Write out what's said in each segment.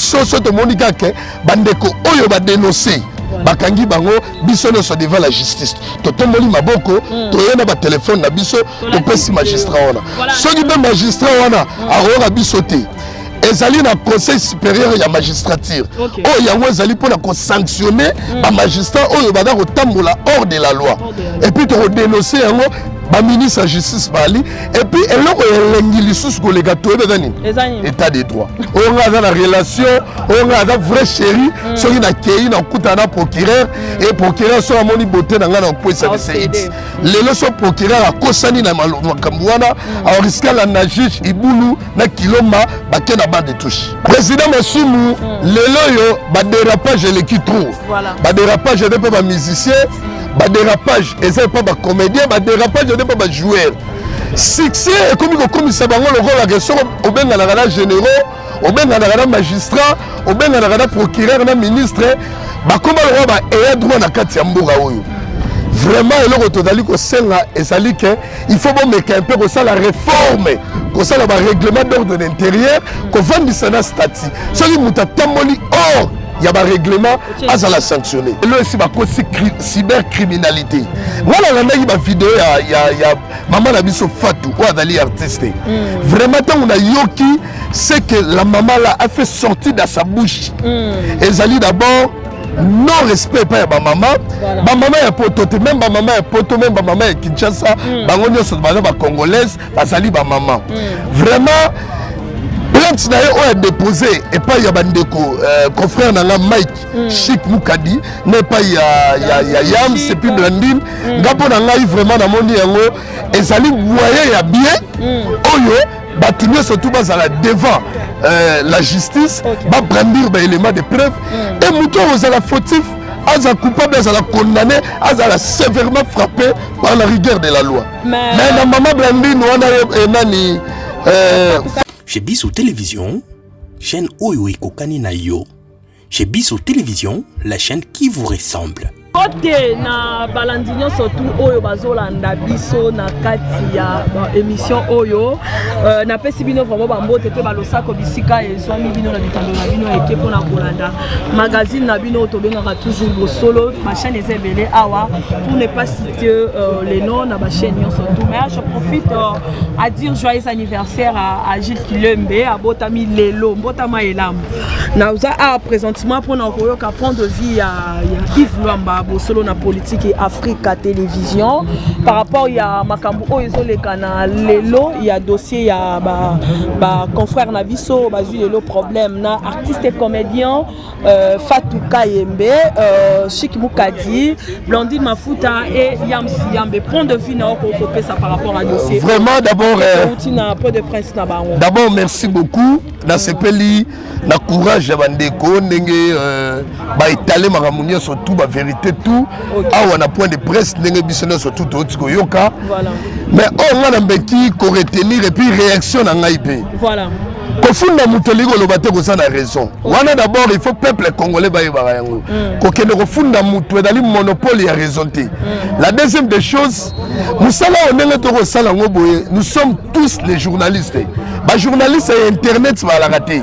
Biso so tomoni kaka bandeko oyo badénonce, bakangi bango, biso nyonso devant la justice, totomboli maboko, toye na batelefone na biso, topesi magistrat wana. Soki mpe magistrat wana akoyoka biso te, ezali na Conseil supérieur ya magistrature oyo yango ezali mpona kosanctionne bamagistrat oyo baza kotambola hors de la loi. Et puis tokodénonce yango, baministre ya justice bali. Et puis eloko elengi lisusu koleka, toyebi eza nini? État de droit. Oyo nga aza na relation, oyo nga aza vrai chéri, soki nakei nakutana na procureur e procureur soki amoni bote na ngai na kokwesa bc lelo, so procureur akosani na makambo wana, aoriske alanda juge Ibulu na Kilomba, bake na banc de touche. Président Masumu, lelo oyo badérapage eleki trop. Badérapage eza mpe bamusicien, badérapage eza epa bacomédien, badérapage eza mpe bajoueur. Succès ekomi kokomisa bango lokola ke soki obenganaka na généraux, obenganaka na magistrat, obenganaka na procureur, na ministre, bakóma lokola baeya droit na kati ya mboka oyo. Vraiment, eloko tozali kosenga ezali ke il faut bomeka mpe kosala réforme, kosala barèglement d'ordre d'intérieur, kovandisa na statut. Soki moto atamboli hors ya barèglement, azala sanctionné. Elo esi bakosi cybercriminalité. Nga nalandaki bavideo ya mama na biso Fatu oyo azali artiste. Vraiment, ntango nayoki ce que la maman là a fait sortir dans sa bouche, ezali d'abord non respect epai ya bamama. Bamama ya poto te, même bamama ya poto, même bamama ya Kinshasa, bango nyonso baza bacongolaise, bazali bamama. Vraiment, plainte na ye oyo adépose epai ya bandeko confrère na nga Mike Chic Mukadi na epai ya Yams et puis Blandine, nga mpo na ngai vraiment namoni yango ezali moyen ya bien oyo bato nyonso tu bazala devant la justice, babrandir baélément de preuve et moto oyo ozala fautif, aza coupable, azala condamné, azala sévèrement frappé par la rigueur de la loi. Mais na mama Blandine wana nani Chez Biso Télévision, chaîne oyo ekokani na yo. Chez Biso Télévision, la chaîne qui vous ressemble. Kote na balandi nyonso tu oyo bazolanda biso na kati ya émission oyo, napesi bino vraiment bambote mpe balosako bisika ezwami bino na bitando na bino eke mpona kolanda magazine na bino oyo tobengaka toujours Bosolo. Bachaîne eza ebele awa, pour ne pas citer les noms na bachaîne nyonso tu. Mais je profite à dire joyeux anniversaire à Gilles Kilembe, abotami lelo, mbotama elamu. Naza awa présentement mpona koyoka point de vue ya Yves Lwamba, Bosolo na Politique et Africa Télévision, par rapport ya makambo oyo ezoleka na lelo ya dossier ya baconfrère ba na biso bazwi lelo problème na artiste et comédien Fatou Kayembe, Chik Mukadi, Blandine Mafuta et Yams Yambe. Point de vue na okopesa par rapport à dossier? Vraiment, d'abord outi na point de presse na bango. D'abord, merci beaucoup. Nasepeli na courage ya bandeko ndenge baetale makambo nyonso tu, bavérité tout awa na point de presse, ndenge biso nyonso tu touti koyoka. Mais oyo nga na mbeki koretenir et puis réaction na ngai mpe, kofunda moto elingi koloba te koza na raison wana. D'abord, il faut peuple congolais bayebaka yango, kokende kofunda moto ezali monopole ya raison te. La deuxième des choses, mosala oyo ndenge tokosala yango boye, nous sommes tous les journalistes. Bajournaliste ya internet balaka te,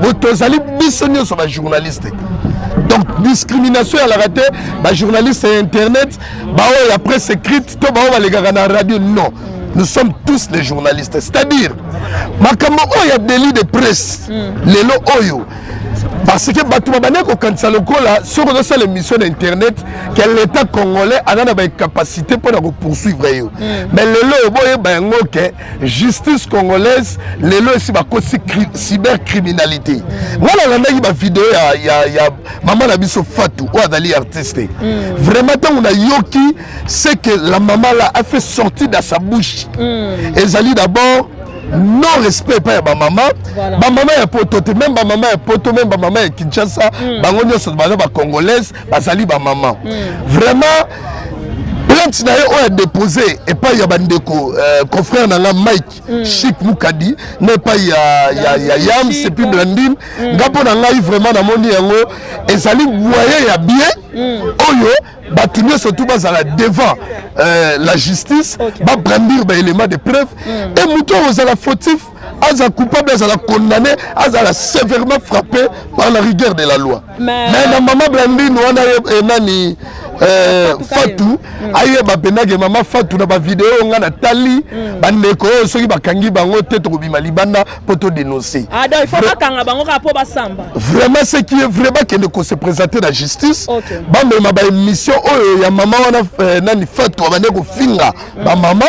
bo tozali biso nyonso bajournaliste. Donc discrimination ezalaka te, bajournaliste ya internet, baoyo ya presse écrite to baoyo balekaka na radio. Non, nous sommes tous les journalistes. C'est-à-dire makambo oyo ya délit de presse lelo oyo, parce que bato babandaki kokanisa lokola soki ozosala émission na internet ke l'État congolais aza na baincapacité mpona kopoursuivre yo. Mais lelo oyo boyeba yango ke justice congolaise lelo esi bakosi cybercriminalité. Nga nalandaki bavideo ya mama na biso Fatu oyo azali artiste. Vraiment, ntango nayoki ce que la maman là a fait sortir dans sa bouche, ezali d'abord non respect epai ya bamama. Bamama ya poto te, même bamama ya poto, même bamama ya Kinshasa, bango nyonso baza bacongolaise, bazali bamama. Vraiment, plainte na ye oyo adépose epai ya bandeko confrère na nga Mike Chic Mukadi na epai ya Yams et puis Blandine, nga mpo na ngai vraiment namoni yango ezali moyen ya bien oyo bato nyonso tu bazala devant la justice, babrandir baélément de preuve et moto oyo ozala fautif, Aza coupable, azala condamné, azala sévèrement frappé par la rigueur de la loi. Mais na mama Blandine wana, nani, Fatou, ayeba mpendake mama Fatou na bavideo oyo nga natali, bandeko oyo soki bakangi bango te, tokobima libanda mpo todénoncer. Ah, donc il faut bakanga bango kaka mpo basamba. Vraiment, ce qui est vrai, bakende kose présenter na justice, bamema baémission oyo ya mama wana, nani, Fatou, abande kofinga bamama,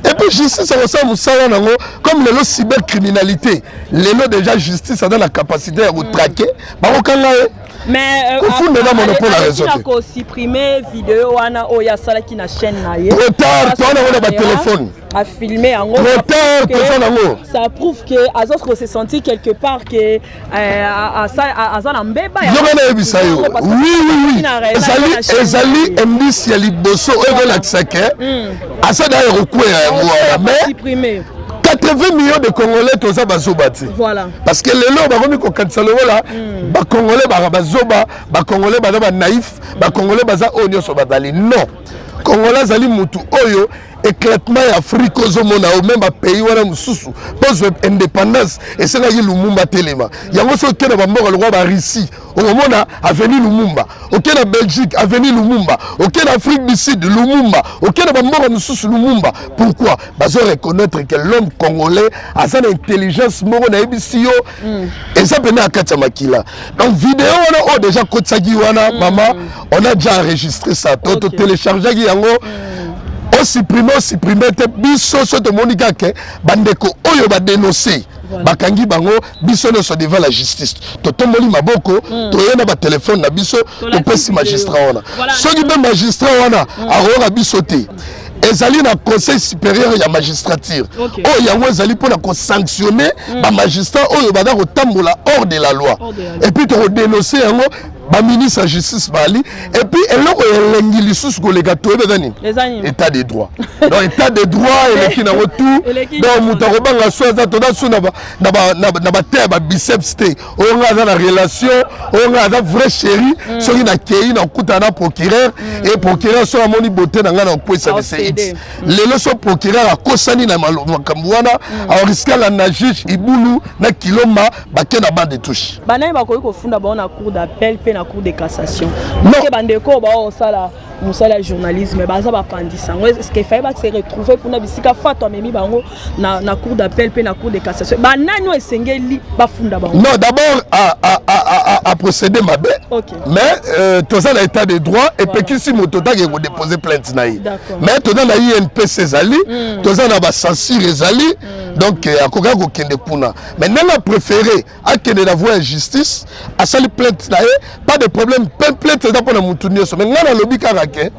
et puis justice akosala mosala nango. Comme lelo cybercriminalité, lelo déjà justice aza na capacité ya kotraquer, bakokanga ye. Mais Kofunda eza monopole ya réseau te. Kosupprimer video wana oyo asalaki na chaîne na ye. Trop tard, toza nango na batelefone. Afilme yango. Trop tard, toza nango. Ça prouve que aza se sentir quelque part que aza na mbeba. Yoka, nayebisa yo, oui, ezali indice ya liboso oyo ekolakisa ke aza da ya kokweya yango wana. Mais 80 millions de Congolais toza bazoba te. Parce que lelo bakomi kokanisa lokola Bacongolais baka bazoba, Bacongolais baza banaïf, Bacongolais baza oyo nyonso bazali. Non, Congolais azali mutu oyo éclatement ya Afrique ozomona oyo, même bapays wana mosusu, mpo ozwa indépendance esengaki Lumumba telema yango. Soki oke na bamboka lokola Barussie, okomona avenue Lumumba. Oke na Belgique, avenue Lumumba. Oke na Afrique du Sud, Lumumba. Oke na bamboka mosusu, Lumumba. Pourquoi? Bazo reconnaître que l'homme congolais aza na intelligence moko, nayebisi yo, eza pene ya kati ya makila. Donc video wana oyo déjà kotisaki wana, mama, on a déjà enregistré ça, to totéléchargeaki yango. Osupprime, osupprime te, biso so tomoni kaka bandeko oyo badénonce, bakangi bango, biso nyonso devant la justice, totomboli maboko, toye na batelefone na biso, topesi magistrat wana. Soki mpe magistrat wana akoyoka biso te, ezali na Conseil supérieur ya magistrature oyo yango ezali mpona kosanctionner bamagistrat oyo baza kotambola hors de la loi. Et puis tokodénonce yango, baministre ya justice bali. Et puis eloko elengi lisusu koleka, toyebi eza nini? État de droit. Donc état de droit eleki nango tout. Donc moto akobanga so aza toza so na bate ya babiceps te. Oyo nga aza na relation, oyo nga aza vrai chéri, soki nakei nakutana na procureur, e procureur soki amoni bote na ngai na kokwesa bese x. Lelo so procureur akosani na makambo wana, aoriske alanda juge Ibulu na Kilomba, bake na banc de touche. Banani bakoki kofunda bango na cour d'appel mpe na Cour de cassation? Ke bandeko baosala mosala ya journalisme baza bapandisa yango, est ce que faye base retrouver kuna bisika Fato amemi bango na cour d'appel mpe na Cour de cassation? Banani oyo esengeli bafunda bango? Non, d'abord a procédé mabe, mais toza na état de droit, epekisi moto otake kodépose plainte na ye. Mais toza na INPC ezali, toza na bacensure ezali, donc akokaki kokende kuna. Mais ndenge apréféré akende na voie ya justice, asali plainte na ye, pas de problème. Mpe plainte eza mpona motu nyonso. Mais ngai nalobi kaka ke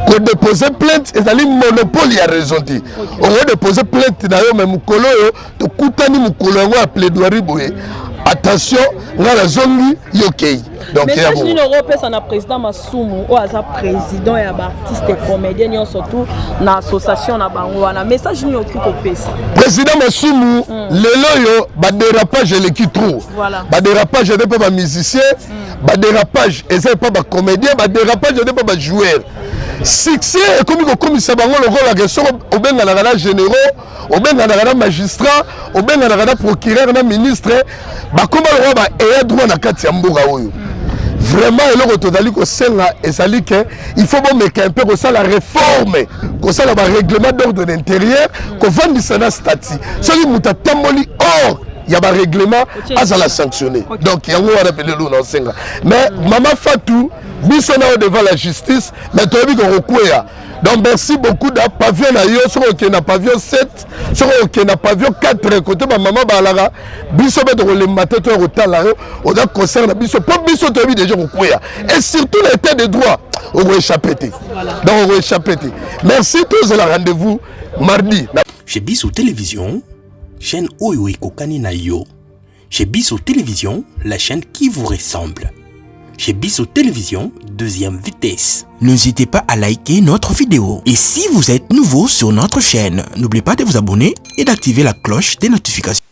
kodépose plainte ezali monopole ya raison te. Okodépose plainte na yo, mais mokolo oyo tokutani, mokolo yango ya plaidoirie boye, attention, ngai nazongi, yo okei. Donc message nini okopesa na président Masumu oyo aza président ya baartiste comédien nyonso tout na association na bango wana? Message nini okoki kopesa? Président Masumu, lelo oyo badérapage eleki trop. Badérapage eza mpe bamusicien, badérapage eza epa bacomédien, badérapage eza mpe bajoueur. Succès ekomi kokomisa bango lokola ke soki obenganaka na généraux, obenganaka na magistrat, obenganaka na procureur, na ministre, bakóma lokola baeya droit na kati ya mboka oyo. Vraiment, eloko tozali kosenga ezali ke il faut bomeka mpe kosala réforme, kosala barèglement d'ordre d'intérieur, kovandisa na statut. Soki moto atamboli hors ya barèglement, azala sanctionné. Donc yango wana mpe lelo na osenga. Mais mama Fatou, biso na yo devant la justice, mais toyebi kokokweya. Donc merci beaucoup na pavillon na yo. Soki okende na pavillon 7, soki okende na pavillon 4, kote bamama balaka, biso mpe tokolemba te, toya kotala yo. Oza concert na biso, mpo biso toyebi déjà kokweya. Et surtout na état de droit, okoéchappe te. Donc okoéchappe te. Merci, tozela rendez-vous mardi. Chez Biso Télévision, chaîne oyo ekokani na yo. Chez Biso Télévision, la chaîne qui vous ressemble. Chez Biso Télévision, deuxième vitesse. N'hésitez pas à liker notre vidéo. Et si vous êtes nouveau sur notre chaîne, n'oubliez pas de vous abonner et d'activer la cloche des notifications.